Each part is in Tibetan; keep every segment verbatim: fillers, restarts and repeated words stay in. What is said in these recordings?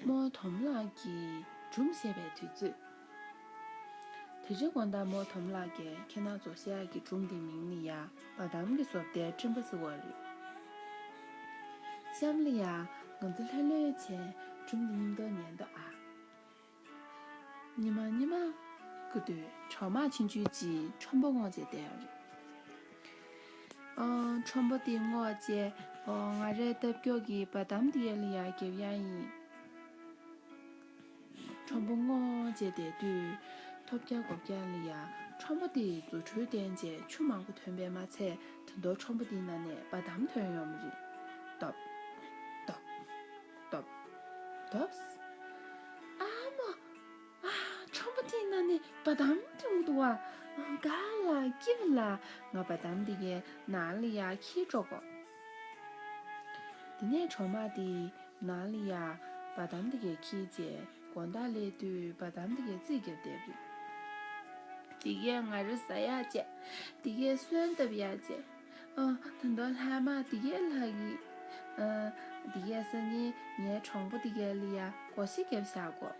རྨོ་དོམ་ལགས་ཀྱིས་སྒྲུང་བཤད་པའི་དུས་ཚོད། དེ་རིང་དགོང་དག་རྨོ་དོམ་ལགས་ཀྱིས་ཁྱེད་རང་ཚོར་བཤད་ཡག་གི་སྒྲུང་དེའི་མིང་ནི་ཡ་བ་དམ་གྱི་བཟོ་ལྟའི་སྤྲིན་པ་ཟེར་བ་རེད། གཤམ་ལ་ཡ་ང་ཚོ་ལྷོད་ལྷོད་བྱས་སྒྲུང་འདི་མཉམ་དུ་ཉན་དང་ཨ། ཉི་མ་ཉི་མ་སྐུ་དུས་གྲོག་མ་ཆུང་ཆུང་ཅིག་ཁྲོན་པ་སྔོག་བྱས་བསྡད་ཡོད་རེད། ཨ། ཁྲོན་པ་དེ་སྔོག་བྱས། ཨ། ང་རའི་ལྟག་ཀྱོག་གི་བ་དམ་དེ་ཡ་ལ་ཡ་རྒྱབ་ཡ་ཡིན། ཁྲོན་པ་སྔོག་བྱས་བསྡད་དུས་ཐོབ་རྒྱག་སྒོ་རྒྱག་ལ་ཡ་ཁྲོན་པ་དེ་རྫུ་འཕྲུལ་བསྟན་བྱས་ཆུ་མང་པོ་ཐོན་པས་མ་ཚད་ད་དུང་ཁྲོན་པ་དེའི་ནང་ནས་བ་དམ་ཐོན་ཡོང་བ་རེད། ཏོབ། ཏོབ། ཏོབ། ཏོབ། ཨ་མ། ཨ། ཁྲོན་པ་དེའི་ནང་ནས་བ་དམ་ཐོན་འདུག་བ། ག་ལ་སྐྱིད་པ་ལ། ང་བ་དམ་དེ་གའི་ནང་ལ་ཡ་འཁྱེར་འགྲོ་དགོས། དེ་ནས་གྲོག་མ་དེ་ནང་ལ་ཡ་བ་དམ་དེ་གའི་འཁྱེར་བྱས་དགོང་དག་སླེབས་དུས་བ་དམ་དེ་གའི་རྩིས་རྒྱབ་བསྡད་པ་རེད། དེ་གས་ང་རོ་ཟ་ཡག་བྱས། དེ་གས་སོན་བཏབ་ཡག་བྱས། ཨ། ད་དུང་ལྷག་མ་དེ་གས་ལྷག་གི། ཨ། དེ་གས་སང་ཉིན་ངའི་གྲོགས་པོ་དེ་གས་ལ་ཡ་སྒོར་གཞས་རྒྱབ་བཞག་གོ།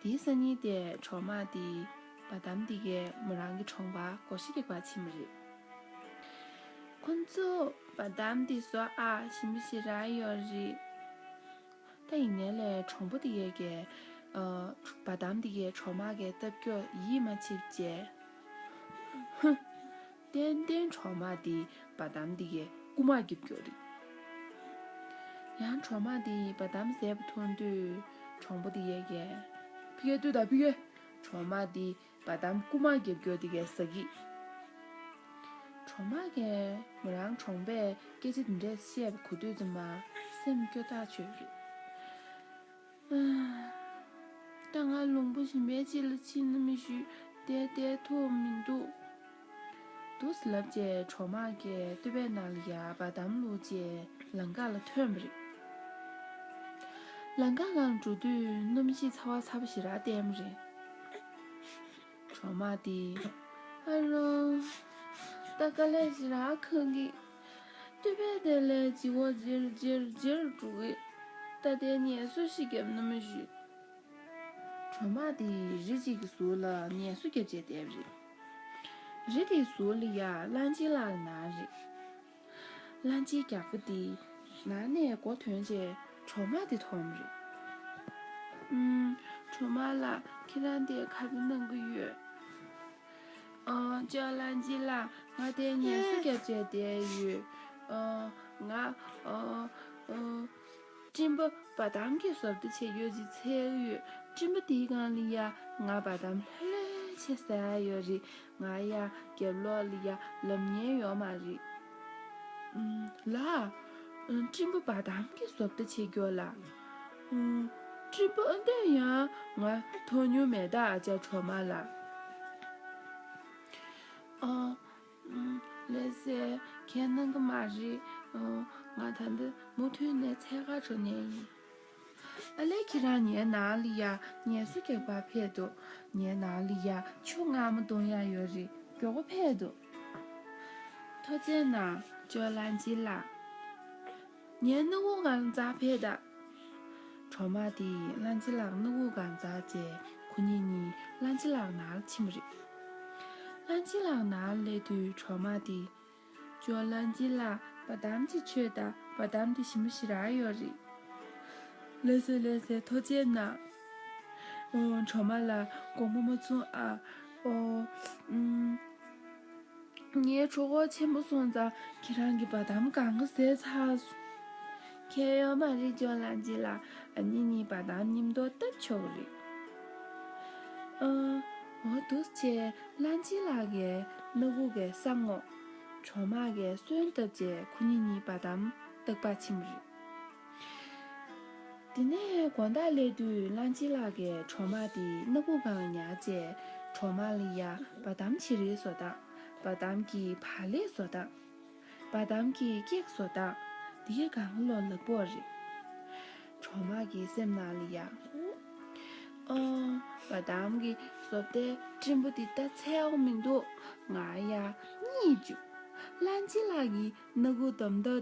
དེའི་སང་ཉིན་དེ་གྲོག་མ་དེས་བ་དམ་དེ་གས་མོ་རང་གི་གྲོགས་པར་སྒོར་གཞས་རྒྱག་པར་ཕྱིན་པ་རེད། ཁོ་ཚོ་བ་དམ་དེ་བཟོ་ཨ་ཞིམ་པོ་ཞེ་དྲག་ཡོད་རེད། ད་ཡིན་ནའི་ལས་གྲོགས་པོ་དེ་གས་ཀྱིས། ཨ། བ་དམ་དེ་གས་གྲོག་མ་གི་ལྟག་ཀྱོག་ཡིད་མ་ཆེས་བྱས། ཧུ། ཏན་ཏན་གྲོག་མ་དེས་བ་དམ་དེ་གའི་རྐུ་མ་རྒྱབ་ཀྱོག་རེད། ཡང་གྲོག་མ་དེས་བ་དམ་བཟས་པ་མཐོང་དུས་གྲོགས་པོ་དེ་གས་ཀྱིས། ཕ་གིར་ལྟོས་དང་ཕ་གིར། གྲོག་མ་དེས་བ་དམ་རྐུ་མ་རྒྱབ་ཀྱོག་དེ་གས་ཟ་གི། གྲོག་མ་གིས་མོ་རང་གྲོགས་པས་སྐད་ཆ་དེ་འདྲས་བཤད་པ་གོ་དུས་ཙམ་པ་སེམས་སྐྱོ་ཐག་ཆོད་རེད། ཨ། ད་ང་ལུང་པ་གཞན་པའི་ཅིག་ལ་ཕྱིན་ན་མི་ཞུ། དེ་བསྡད་ཐུབ་མི་འདུག་འདུག་སེ་ལབ་བྱས་གྲོག་མ་གིས་སྟོད་པའི་ནང་ལ་ཡ་བ་དམ་བླུགས་བྱས་ལམ་ཁ་ལ་ཐོན་པ་རེད། ལམ་ཁ་སྒང་འགྲོ་དུས་གནམ་གཤིས་ཚ་བ་ཚ་པོ་ཞེ་དྲག་བསྟན་པ་རེད། གྲོག་མ་དེས། ཨ་རོ། ད་དཀའ་ལས་ཞེ་དྲག་ཁག་གི། སྟོད་པའི་དེ་ལས་ལྗིད་ཁོག་ལྗིར་ལྗིར་ལྗིར་འགྲོ་གི། ད་དེ་ངལ་གསོ་ཞིག་བརྒྱབ་ན་མི་ཞུ། གྲོག་མ་དེས་རི་གཅིག་གི་ཟུར་ལ་ངལ་གསོ་བརྒྱབ་བྱས་བསྡད་པ་རེད། རི་དེའི་ཟུར་ལ་ཡ་གླང་ཆེན་ལགས་ནང་རེད། གླང་ཆེན་རྒྱགས་པ་དེ་ནང་ནས་མགོ་ཐོན་བྱས་གྲོག་མ་དེ་མཐོང་བ་རེད། ཨུམ། གྲོག་མ་ལགས་ཁྱེད་རང་དེ་ག་རེ་གནང་གི་ཡོད། ཨ། ཅོ་གླང་ཆེན་ལགས་ང་དེ་ངལ་གསོ་རྒྱབ་བྱས་བསྡད་ཡོད། ཨ། ང་། ཨ། ཨ། སྤྲིན་པ་བ་དམ་གྱི་བཟོ་ལྟ་བྱེད་རྒྱུ་ཅིག་འཚོལ་གྱི་ཡོད། སྤྲིན་པ་དེའི་སྒང་ལ་ཡ་ང་བ་དམ་ལྷོད་ལྷོད་བྱས་ཟ་ཡག་ཡོད་རེད། ང་ཡ་རྒྱབ་ལོགས་ལ་ཡ་ལབ་ཉན་ཡོད་མ་རེད། ཨུམ། ལགས། ཨུམ། སྤྲིན་པ་བ་དམ་གྱི་བཟོ་ལྟ་བྱེད་རྒྱུ་ལ། ཨུམ། སྤྲིན་པ་ཨ་འདྲས་ཡང་ང་མཐོང་མྱོང་མེད་ད་ཨ་ཅག་གྲོག་མ་ལགས། ཨ། ཨུམ། ལགས་སེ། ཁྱེད་གནང་གི་མ་རེད། ཨུམ། ང་ད་ལྟ་མུ་མཐུད་ནས་འཚོལ་གར་འགྲོ་ནས་ཡིན། ཨ་ལས་ཁྱེད་རང་ངའི་ནང་ལ་ཡ་ངལ་གསོ་རྒྱག་པར་ཕེབས་འདུག་ངའི་ནང་ལ་ཡ་ཆུ་མངར་མོ་བཏུང་ཡག་ཡོད་རེད། མགྱོགས་པོ་ཕེབས་འདུག་ཐུགས་རྗེ་གནང་ཅོ་གླང་ཆེན་ལགས། ངའི་སྣ་ཁུག་སྒང་འཛེགས་ཕེབས་དང་། གྲོག་མ་དེས་གླང་ཆེན་ལགས་སྣ་ཁུག་སྒང་འཛེགས་བྱས་ཁོ་གཉིས་གཉིས་གླང་ཆེན་ལགས་ནང་ལ་ཕྱིན་པ་རེད། གླང་ཆེན་ལགས་ནང་སླེབས་དུས་གྲོག་མ་དེས། ཅོ་གླང་ཆེན་ལགས་བ་དམ་ཅིག་མཆོད་དང་། བ་དམ་དེ་ཞིམ་པོ་ཞེ་དྲག་ཡོད་རེད། ལགས་སེ་ལགས་སེ་ཐུགས་རྗེ་གནང་། ཨོ་གྲོག་མ་ལགས་དགོངས་པ་མ་ཚོམ་ཨ། ཨོ། ཨུམ། ངའི་གྲོད་ཁོག་ཆེན་པོ་སོང་ཙང་ཁྱེད་རང་གི་བ་དམ་གང་ག་ཟས་ཚར་སོང་། ཁྱད་ཡོད་མ་རེད་ཅོ་གླང་ཆེན་ལགས། ཨ་ནི་ནི་བ་དམ་མཉམ་དུ་བཏབ་ཆོག་གི་རེད། ཨ། འོ་འདུག་སེ་བྱས་གླང་ཆེན་ལགས་ཀྱིས་སྣ་ཁུག་གི་ས་སྔོག་གྲོག་མ་གིས་སོན་བཏབ་བྱས་ཁོ་གཉིས་གཉིས་བ་དམ་བཏགས་པར་ཕྱིན་པ་རེད། དེ་ནས་དགོང་དག་སླེབས་དུས་གླང་ཆེན་ལགས་ཀྱིས་གྲོག་མ་དེ་སྣ་ཁུག་སྒང་ཉར་བྱས་གྲོག་མ་ལ་ཡ་བ་དམ་བྱི་རིལ་བཟོ་སྟངས། བ་དམ་གྱི་བག་ལེབ་བཟོ་སྟངས། བ་དམ་གྱི་ཀེག་བཟོ་སྟངས་དེ་གའི་སྒང་ལ་ལབ་པ་རེད། གྲོག་མ་གི་སེམས་ནང་ལ་ཡ། ཨོ། བ་དམ་གྱི་བཟོ་ལྟའི་སྤྲིན་པ་དེ་ད་འཚོལ་ཡག་མི་འདུག་ང་ཡ་གཉིད་བཅུག་གླང་ཆེན་ལགས་ཀྱིས་སྣ་ཁུག་དམ་དམ་